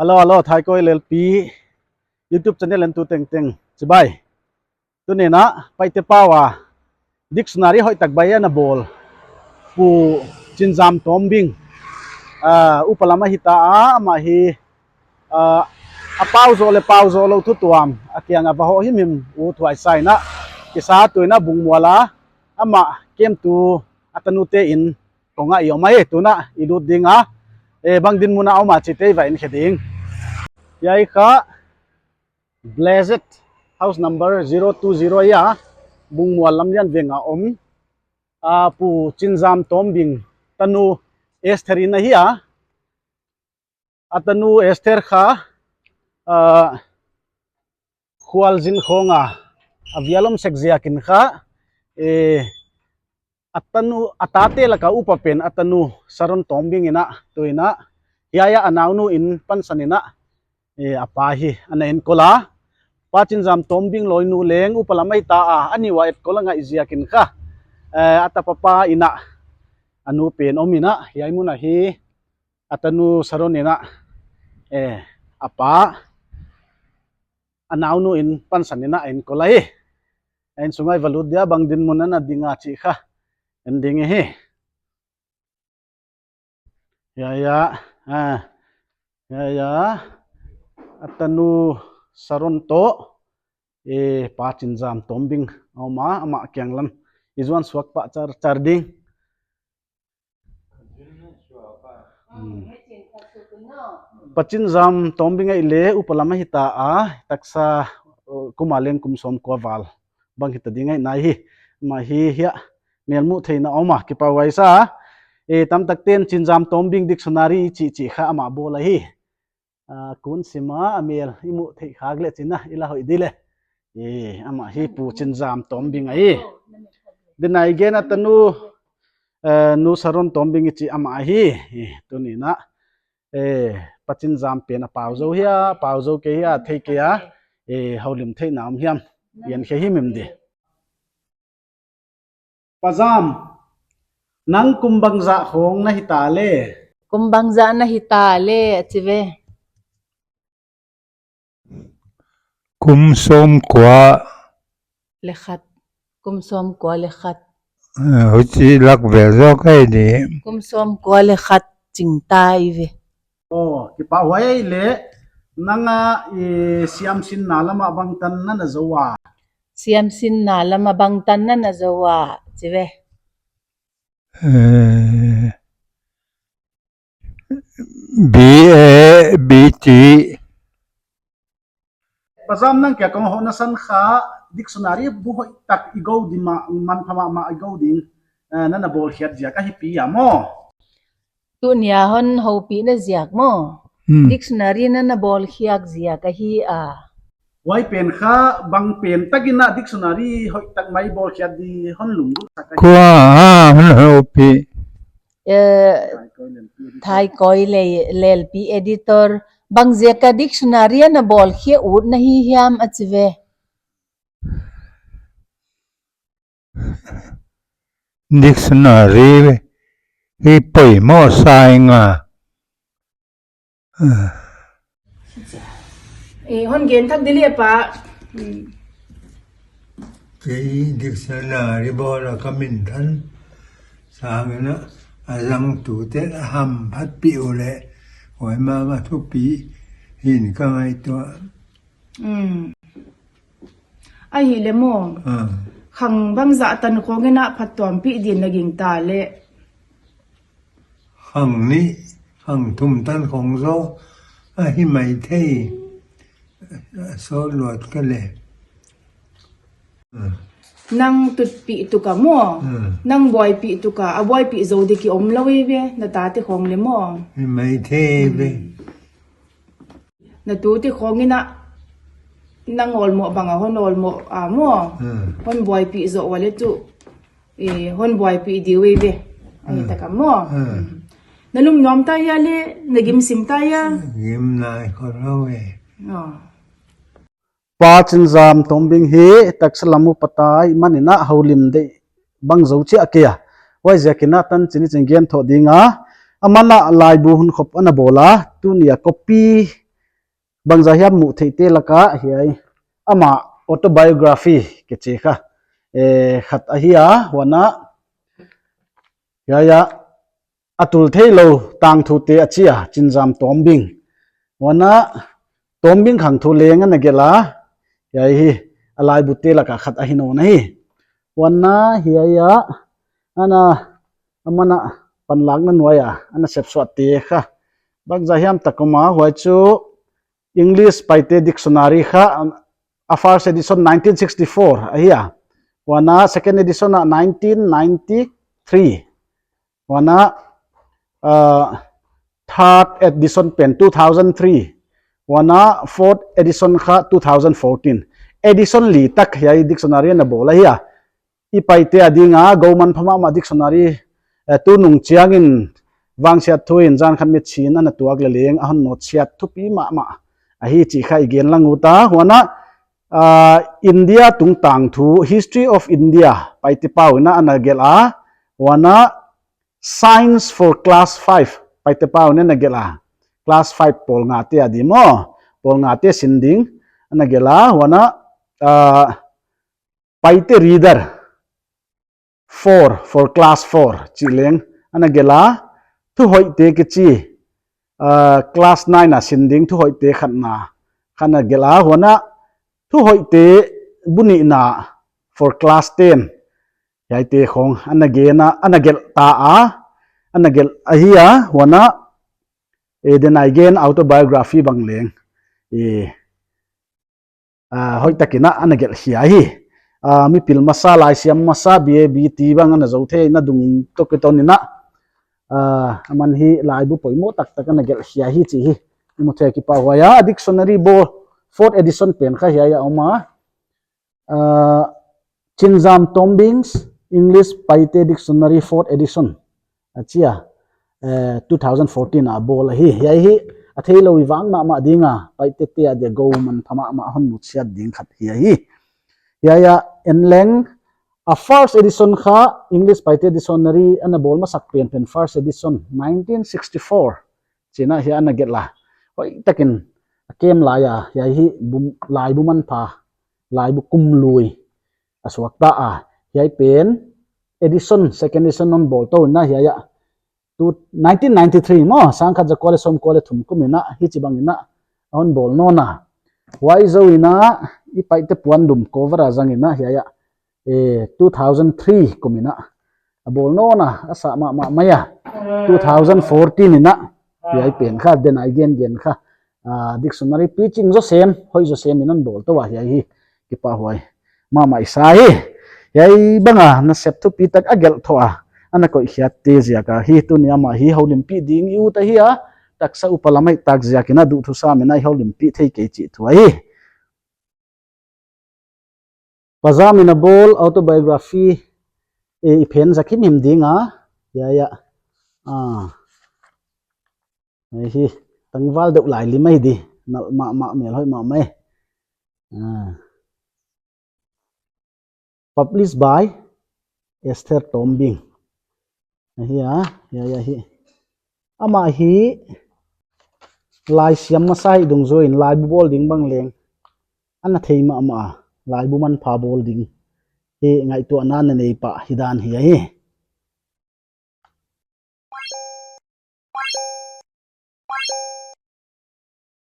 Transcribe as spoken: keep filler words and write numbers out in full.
Hello, hello, Thaikawi L L P YouTube channel en tu tengteng chibai. Tuni'n a Paite pau a dictionary hoihtak bai ana bawl Pu Chinzam Tombing, ah, upa lam ahi ta a, amah hi, ah, a pau zaw leh pau zaw lou thu tuam a kiang a va hoh himhim ut huai sa in a, kisa tuin a Bungmual a amah kemtu a tanute inn kong ah i om ahi. Tuin a i lut ding a, eh, bang dinmun a om a chihte i va en khe ding. Hiai kha Blessed, house number zero two zero ahi a, Bungmual Lamlian Veng a om, ah, Pu Chinzam Tombing tanu Esther inn ahi a. A tanu Esther kha, ah, khualzin khawng a a vial om sek ziakin kha, eh, a tanu, a tate lak a upa pen a tanu Saron Tombing in a, tuin a hiai a a naunu inn pansan in a, eh, a pa hi ana enkol a. Pa Chinzam Tombing lawinu leng upa lam ahi ta a, a ni ua etkol a ngaih ziakin kha, eh, a tapa pa in a a nu pen om in a, hiai mun a hi a tanu Saron in a, eh, a pa a naunu inn pansan in a enkol ahi. A inn sung ah i va lut dia, bang dinmun a na ding a chih kha en ding hi. Hiai a, ah, hiai a a tanu Saron toh, eh, Pa Chinzam Tombing a om a, amah kiang lam i zuan suak pah char char ding. Hmm. Pa Chinzam Tombing ahihleh upa lam ahi ta a, taksa, uh, kum a leng kum sawmkua val bang hita ding ahi nai hi. Amah hi hiai a mel muh theihna om a, kipahhuai sa. Eh, tamtakte'n Chinzam Tombing dictionary chih chih kha amah bawl ahi. Ah, kun sim a, a mel i muh theih khak leh chin a i la hoih di leh. Eh, amah hi Pu Chinzam Tombing ahi. Tuin a i gen a tanu, eh, Nu Saron Tombing i chih amah ahi. Eh, tuni'n a, eh, Pa Chinzam pen a pau zaw hia, pau zaw kei hia, thei kei a, eh, houlim theihna om hiam, i en khe himhim di. Pa Zam, nang kum bangzah khawng na hi ta le? Kum bangzah na hi ta le, a chi ve. Kum sawmkua. Leh khat. Kum sawmkua leh khat. Eh, huchi lak vel zaw ka hi di. Kum sawmkua leh khat ching ta i ve. Oh, kipahhuai leh, nang a, eh, siamsinna lam a bangtan na na zou a? Siamsinna lam a bangtan na na zou a, chi ve. Eh, B A, B T. Pa Zam, nang kia kong hoihna san kha, dictionary bu hoihtak i gou di mah, manpha mahmah i gou ding, eh, na na bawlkhiat ziak ahi pi a maw? Tuni a hon houpihna ziak maw? Hmm. Dictionary na na bawlkhiak ziak ahi a. Huai pen kha bang pen tak in a dictionary hoihtak mai bawlkhiat di hon lunglut sak ahi. Kua a hon houpih? Eh, Thaikawi L L P editor, bang ziak a dictionary a na bawlkhia ut na hi hiam, a chi ve. Dictionary hi poimoh sa ing a. Eh, hon gen thak di leh pa. Kei dictionary bawl a ka minthan sang in a, a zangtute'n a hamphatpih uleh, huai mahmah thupi hi'n ka ngaihtuah. Hmm. Ahihleh maw. Ah. Khang bangzah tan khawng in a phattuampih din na gingta leh? Khang nih, khang thum tan khawng zaw ahi maithei. Sawt luat ka leh. Ah. Nang tutpih tuk a maw. Ah. Nang buaipih tuk a, a buaipih zou di ki om lou ei ve, na tate khawng leh maw. Hi maithei ve. Hmm. Na tute khawng in a, nang awlmoh bang a hon awlmoh a maw. Hmm. Hon buaipih zoh ua leh tu, eh, hon buaipih di uh ei ve. Ahi, hmm, tak a maw. Hmm. Na lungnuam ta hia leh, na gim sim ta hia? Gim nai kholou e. Oh. Pa Chinzam Tombing hi taksa lam upa ta ahih man in a houlim deih bang zou chiah kei a. Huaiziak in a tanchin i chin gen thou ding a. Aman a laibu hunkhop ana bawl a. Tuni a copy bangzah hiam muh theihte laka hiai ama autobiography kichi kha, eh, khat ahi a, huan a, hiai a, a tul theilou tangthute a chi a, Chinzam Tombing. Huan a, Tombing khangthu leng ana gelh a, hiai hi, a laibute laka khat ahi nawn ahi. Huan a, hiai a, ana, aman a panlakna nuai a, ana sepsuahte kha. Bangzah hiam tak om a, huai chu English Paite Dictionary kha, a first edition nineteen sixty-four ahi a. Huan a second edition a nineteen ninety-three. Huan a, uh, third edition pen two thousand three. Huan a fourth edition kha two thousand fourteen. Edition li tak hiai dictionary ana bawl ahi a. I Paite a dinga gou manpha mahmah dictionary, eh, tunung chiangin vangsiat thu in zan khat mit chin ana tuak leh leng a hon nawtsiat thupi mahmah ahi chih kha i gen lang ut a. Huan a, ah, India tungtang thu, History of India, Paite pau in ana gelh a. Huan a, Science for Class five, Paite pau in ana gelh a. Class five pawl ngate a di maw, pawl ngate sin ding ana gelh a. Huan a, ah, Paite Reader four, for class four chih leng ana gelh a. Thuhoihte kichi, ah, class nine a sin ding thuhoihte khatna kha ana gelh a. Huan a, thuhoihte bu nihna for class ten, hiaite khong ana gen a, ana gelh ta a, ana gelh ahi a. Huan a, eh, Then I Gain Autobiography bang leng, eh, ah, hoihtak in ana gelh khia hi. Ah, mipil masa, laisiam masa, B A B T bang ana zou thei na dung toh kiton in, ah, aman hi laibu poimoh taktak ana gelh khia hi chih hi i mu thei a, kipahhuai a. Dictionary bawl fourth edition pen kha hiai a om a. Ah, Chinzam Tombing's English Paite Dictionary, fourth edition a chi a, eh, two thousand fourteen a bawl ahi. Hiai hi a theilou i vang mahmah dinga, Paite te a dia gou manpha mahmah hon mutsiat ding khat hi ahi. Hiai a en leng, a first edition kha, English Paite Dictionary ana bawl masak penpen, first edition nineteen sixty-four chih in hiai ana gelh a. Hoihtakin a kem lai a, hiai hi bu, laibu manpha, laibu kum lui a suak ta a. Hiai pen edition, second edition hon bawl tou in hiai a, tu, nineteen ninety-three maw, sangkhat zakua leh sawmkua leh thum kum in hichibang in a hon bawl nawn a. Huai zoh in i Paite puandum cover a zang in hiai a, eh, two thousand three kum in a bawl nawn a, a sa mahmah mai a. Two thousand fourteen in hiai pen kha, Then I Gain Gain kha, ah, dictionary pichin zaw sem, hoih zaw sem in hon bawl tou a, hiai hi kipahhuai mahmah i sa hi. Hiai banga nasep thupitak a gelh thoh a ana koih khiatte ziak ahi. Tuni amah hi houlimpih ding i ut ahi a, taksa upa lam ahihtak ziakin a duhthusam in i houlimpih thei kei chih thu ahi. Pazam in a bawl autobiography, eh, i phen zak himhim ding a, hiai a, ah, hiai hi tangval deuh lai lim ahi di, nalh mahmah, mel hoih mahmah e. Ah. Published by Esther Tombing. Ahi a, hiai, hiai hi. Amah hi laisiam masa hi dungzuiin laibu bawl ding bang leng ana thei mahmah a, laibu manpha bawl ding hi ngaihtuahna ana nei pah hi dan hi ahi.